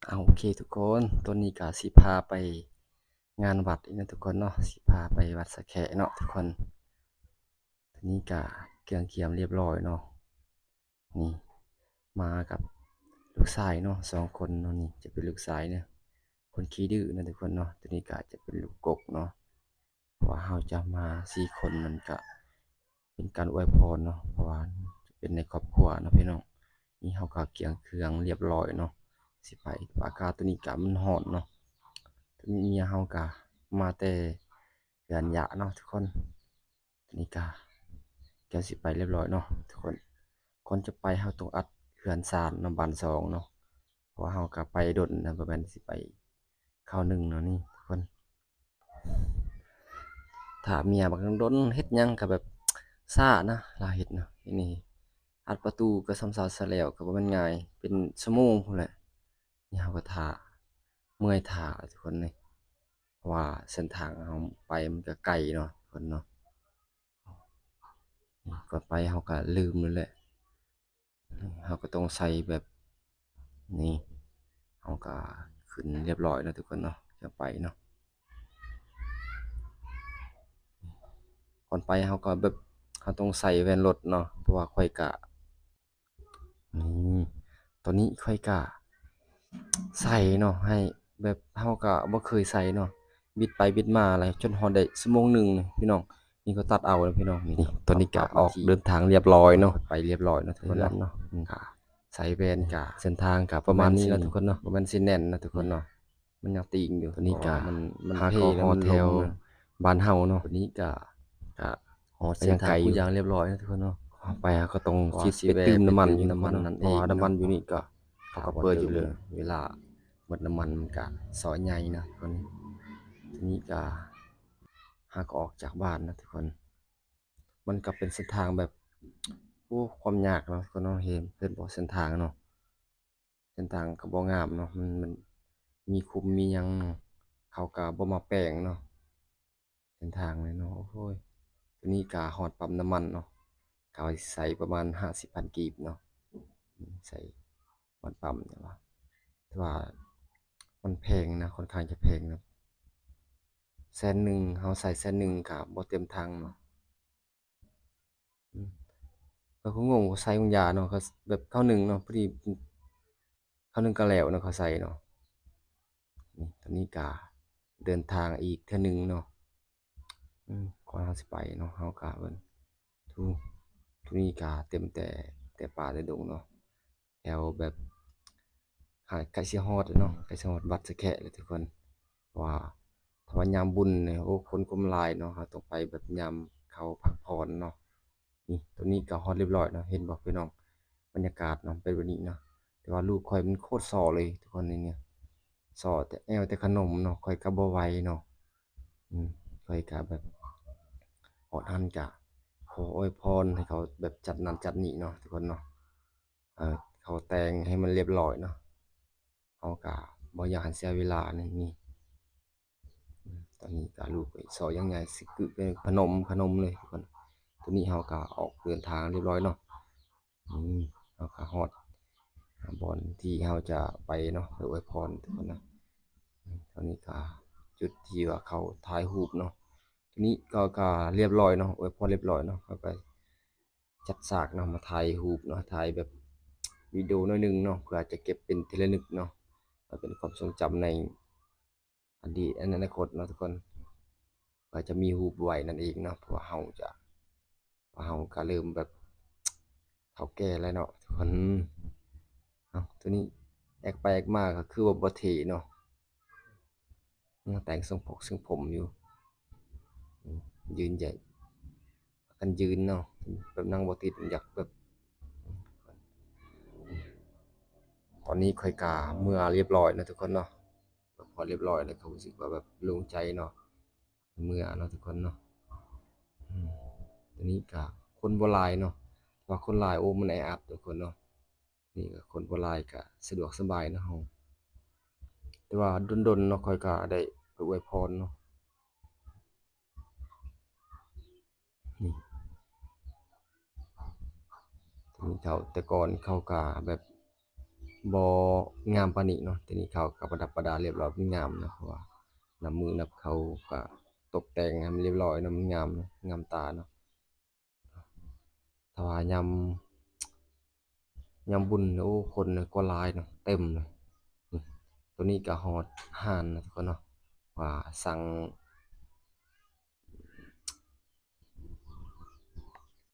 ເອົາ ໂອເຄທຸກຄົນ ຕອນນີ້ກະຊິພາໄປງານວັດອີກເນາະທຸກຄົນເນາະ ຊິພາໄປວັດສະແຄເນາະທຸກຄົນ. ຕອນນີ້ກະເຄື່ອງກຽມລຽບຮ້ອຍເນາະ ນີ້ ມາກັບລູກຊາຍເນາະ ສອງຄົນເນາະ ນີ້ຈະເປັນລູກຊາຍເນາະ ຄົນຂີ້ດື້ເນາະທຸກຄົນເນາະ. ໂຕນີ້ກະຈະເປັນລູກກົກເນາະ ເພາະວ່າເຮົາຈະມາສີ່ຄົນ ມັນກະເປັນການອວຍພອນເນາະ ເພາະວ່າເປັນໃນຄອບຄົວເນາະພີ່ນ້ອງ. ນີ້ເຮົາກະກຽມເຄື່ອງລຽບຮ້ອຍເນາະ ຊິໄປ ອາກາດໂຕນີ້ກະມັນຮ້ອນເນາະ. ໂຕນີ້ເມຍເຮົາກະມາແຕ່ເຮືອນຍາເນາະທຸກຄົນ. ໂຕນີ້ກະກຽມຊິໄປລຽບຮ້ອຍເນາະທຸກຄົນ. ກ່ອນຈະໄປເຮົາຕ້ອງອັດເຮືອນຊານເນາະ ບ້ານຊ່ອງເນາະ ເພາະວ່າເຮົາກະໄປດົນນະ ບໍ່ແມ່ນຊິໄປຄາວໜຶ່ງເນາະ ນີ້ທຸກຄົນ. ຖ້າເມຍບັກດົນ ເຮັດຫຍັງກະແບບຊ້ານະ ລາວເຮັດເນາະ. ນີ້ອັດປະຕູກະຊຳຊາຊະແລ້ວ ກະບໍ່ແມ່ນງ່າຍ ເປັນຊົ່ວໂມງພຸ້ນແຫຼະ. ນີ້ເຮົາກະຖ້າ ເມື່ອຍຖ້າທຸກຄົນເອີຍ ເພາະວ່າເສັ້ນທາງເຮົາໄປມັນກະໄກເນາະທຸກຄົນເນາະ. ກ່ອນໄປເຮົາກະລືມໂລດແຫຼະ ເຮົາກະຕ້ອງໃສ່ແບບນີ້ ເຮົາກະຂຶ້ນລຽບຮ້ອຍເນາະທຸກຄົນເນາະ ຈະໄປເນາະ. ກ່ອນໄປເຮົາກະແບບ ເຮົາຕ້ອງໃສ່ແວ່ນລົດເນາະ ເພາະວ່າຂ້ອຍກະ ນີ້ ຕອນນີ້ຂ້ອຍກະໃສ່ເນາະ ໃຫ້ແບບເຮົາກະບໍ່ເຄີຍໃສ່ເນາະ ບິດໄປບິດມາແລ້ວ ຈົນຮອດໄດ້ຊົ່ວໂມງໜຶ່ງນີ້ພີ່ນ້ອງ. ນີ້ກະຕັດເອົາເນາະພີ່ນ້ອງ. ນີ້ ຕອນນີ້ກະອອກເດີນທາງລຽບຮ້ອຍເນາະ ໄປລຽບຮ້ອຍເນາະທຸກຄົນເນາະ. ກະໃສ່ແວ່ນ ກະເສັ້ນທາງກະປະມານນີ້ເນາະທຸກຄົນເນາະ ບໍ່ແມ່ນຊິແໜ້ນເນາະທຸກຄົນເນາະ. ມັນຍັງຕີງຢູ່ ຕອນນີ້ກະ ເພາະວ່າມັນ ຫາກະຮອດແຖວບ້ານເຮົາເນາະ. ຕອນນີ້ກະ ກະຮອດເສັ້ນທາງ ໄປຢ່າງໄກຢູ່ ທຸກຢ່າງລຽບຮ້ອຍເນາະທຸກຄົນເນາະ. ໄປເຮົາກະຕ້ອງຊິໄປຕື່ມນ້ຳມັນຢູ່ ເພາະວ່ານ້ຳມັນຢູ່ນີ້ກະ ເຂົາກະເປີດຢູ່ເລີຍ ເວລາໝົດນ້ຳມັນມັນກະຊອຍໃຫຍ່ເນາະທຸກຄົນ. ຕອນນີ້ກະຫາກະອອກຈາກບ້ານເນາະທຸກຄົນ. ມັນກະເປັນເສັ້ນທາງແບບ ໂອ້ ຄວາມຍາກເນາະທຸກຄົນເນາະ. ເຫັນ ເຫັນບໍ່ເສັ້ນທາງເນາະ ເສັ້ນທາງກະບໍ່ງາມເນາະ ມັນ ມັນມີຂຸມມີຫຍັງເນາະ ເຂົາກະບໍ່ມາແປງເນາະ ເສັ້ນທາງເລີຍເນາະ. ໂອ້ຍ ຕອນນີ້ກະຮອດປ້ຳນ້ຳມັນເນາະ ກະວ່າຊິໃສ່ປະມານຫ້າສິບພັນກີບເນາະ ໃສ່ຮອດປ້ຳນີ້ວ່າ ແຕ່ວ່າມັນແພງນະ ຄ່ອນຂ້າງຈະແພງນະ ແສນໜຶ່ງ ເຮົາໃສ່ແສນໜຶ່ງກະບໍ່ເຕັມຖັງເນາະ. ອືມ ຂ້ອຍກະງົງ ເຂົາໃສ່ຂອງຢາເນາະ ເຂົາແບບຄາວໜຶ່ງເນາະ ພໍດີຄາວໜຶ່ງກະແລ້ວເນາະ ເຂົາໃສ່ເນາະ. ນີ້ ຕອນນີ້ກະເດີນທາງອີກເທື່ອໜຶ່ງເນາະ. ອືມ ກ່ອນເຮົາຊິໄປເນາະ ເຮົາກະເບິ່ງ ທຸ ທຸນີ້ກະເຕັມແຕ່ ແຕ່ປ່າແຕ່ດົງເນາະ. ແຖວແບບ ຫາ ໃກ້ຊິຮອດແລ້ວເນາະ ໃກ້ຊິຮອດວັດສະແຄະແລ້ວທຸກຄົນ. ເພາະວ່າຖ້າວ່າຍາມບຸນນີ້ ໂອ້ ຄົນຄົມຫຼາຍເນາະ ເຮົາຕ້ອງໄປແບບຍາມເຂົາພັກຜ່ອນເນາະ. ນີ້ ຕອນນີ້ກະຮອດລຽບຮ້ອຍເນາະ ເຫັນບໍ່ພີ່ນ້ອງ ບັນຍາກາດເນາະ ເປັນແບບນີ້ເນາະ. ແຕ່ວ່າລູກຂ້ອຍມັນໂຄດສໍ່ເລີຍທຸກຄົນ ນີ້ ສໍ່ແຕ່ແອວແຕ່ຂະໜົມເນາະ ຂ້ອຍກະບໍ່ໄຫວເນາະ. ອືມ ຂ້ອຍກະແບບ ຮອດຫັ້ນກະຂໍອວຍພອນໃຫ້ເຂົາແບບຈັດນັ້ນຈັດນີ້ເນາະທຸກຄົນເນາະ. ເອີ ເຂົາແຕ່ງໃຫ້ມັນລຽບຮ້ອຍເນາະ ເຮົາກະບໍ່ຢາກໃຫ້ເສຍເວລານີ້. ນີ້ ອືມ ຕອນນີ້ກະລູກກະຊໍ່ຢ່າງໃຫຍ່ ຊິກຶເປັນຂະໜົມ ຂະໜົມເລີຍທຸກຄົນ. ຕອນນີ້ເຮົາກະອອກເດີນທາງລຽບຮ້ອຍເນາະ. ອືມ ເຮົາກະຮອດບ່ອນທີ່ເຮົາຈະໄປເນາະ ໄປອວຍພອນທຸກຄົນນະ. ອືມ ຕອນນີ້ກະຈຸດທີ່ວ່າເຂົາຖ່າຍຮູບເນາະ. ຕອນນີ້ກະ ກະລຽບຮ້ອຍເນາະ ອວຍພອນລຽບຮ້ອຍເນາະ ເຮົາກະ ຈັດສາກເນາະ ມາຖ່າຍຮູບເນາະ ຖ່າຍແບບວິດີໂອໜ້ອຍໜຶ່ງເນາະ ເພື່ອຈະເກັບເປັນທີ່ລະນຶກເນາະ ເພື່ອເປັນຄວາມຊົງຈຳໃນອະດີດ ໃນອະນາຄົດເນາະທຸກຄົນ ເພື່ອຈະມີຮູບໄວ້ນັ້ນເອງເນາະ. ເພາະວ່າເຮົາຈະ ເຮົາກະເລີ່ມແບບເຖົ້າແກ່ແລ້ວເນາະທຸກຄົນ. ເອົາ ໂຕນີ້ແອກໄປແອກມາກະຄືວ່າບໍ່ເທ່ເນາະ. ຍັງແຕ່ງຊົງຜົກຊົງຜົມຢູ່ ອືມ ຢືນໃຫຍ່ ພາກັນຢືນເນາະ ແບບນັ່ງບໍ່ຕິດ ຢາກແບບ ຕອນນີ້ຂ້ອຍກະເມືອລຽບຮ້ອຍເນາະທຸກຄົນເນາະ. ພໍລຽບຮ້ອຍແລ້ວກະຮູ້ສຶກວ່າແບບໂລ່ງໃຈເນາະ ເມືອເນາະທຸກຄົນເນາະ. ອືມ ຕອນນີ້ກະຄົນບໍ່ຫຼາຍເນາະ ເພາະວ່າຄົນຫຼາຍ ໂອ້ ມັນແອອັດທຸກຄົນເນາະ. ນີ້ກະຄົນບໍ່ຫຼາຍກະສະດວກສະບາຍເນາະເຮົາ ແຕ່ວ່າດົນໆເນາະ ຂ້ອຍກະໄດ້ໄປອວຍພອນເນາະ. ນີ້ ຜູ້ເຖົ້າແຕ່ກ່ອນເຂົາກະແບບ ບໍ່ງາມປານນີ້ເນາະ. ແຕ່ນີ້ເຂົາກໍປະດັບປະດາຮຽບຮ້ອຍ ມັນງາມເນາະ ເພາະວ່ານັບມື້ນັບເຂົາກໍຕົກແຕ່ງໃຫ້ມັນຮຽບຮ້ອຍເນາະ ມັນງາມເນາະ ງາມຕາເນາະ. ຖ້າວ່າຍາມ ຍາມບຸນ ໂອ້ ຄົນກໍຫຼາຍເນາະ ເຕັມເລີຍ. ນີ້ ໂຕນີ້ກໍຮອດຮ້ານນະທຸກຄົນເນາະ ວ່າສັ່ງ